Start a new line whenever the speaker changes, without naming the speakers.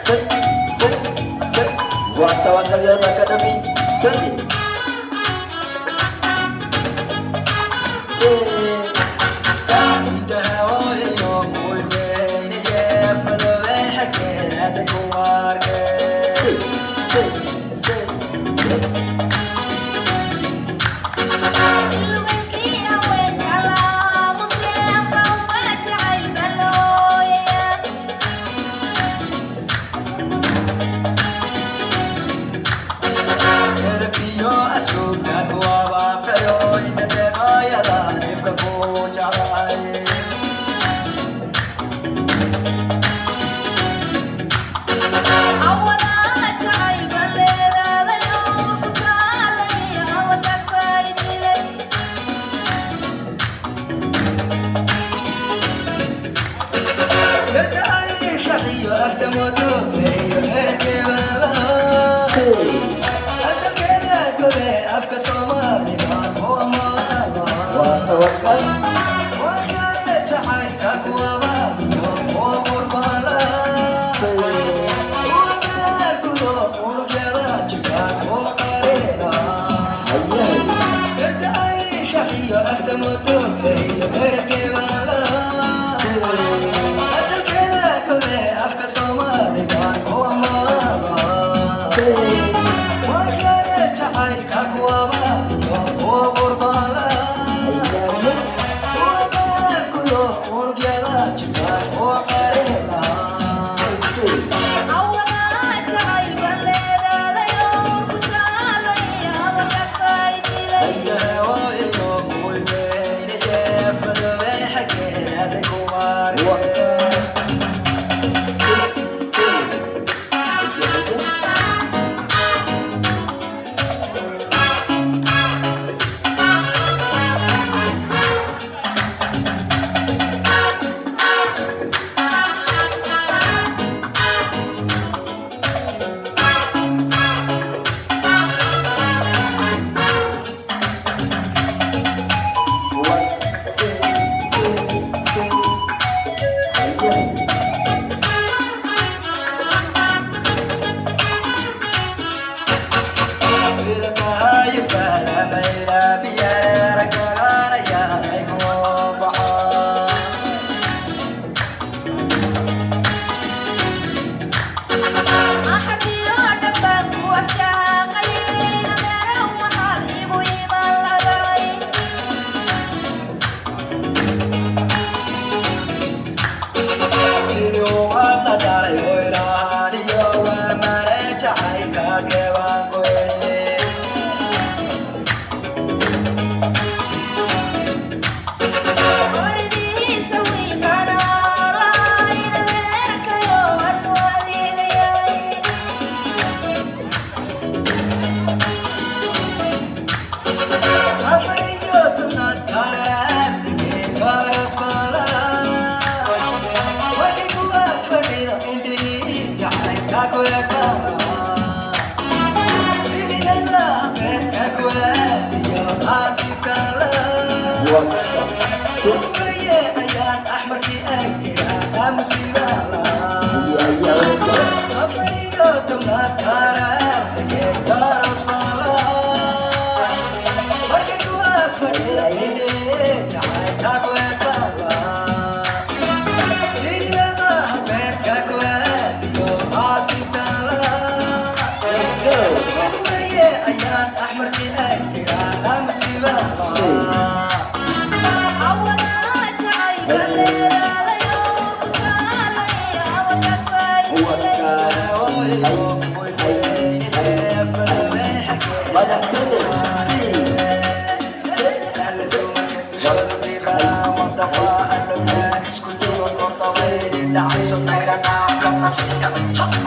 Say, say, say. Waa Tawakal Academy. Twende. Say. Say, say, say, say. Say. Waa Tawakal. Say. Haye. Say. Say, say. Say, say. Haye, haye. One, say, say, say. Haye, haye. One, say. Haye, haye, say. Let's go. Say. Hay, hay, hay, hay. Madaxtooyada. Say, say, say. One, hay, hay, hay. Say, say.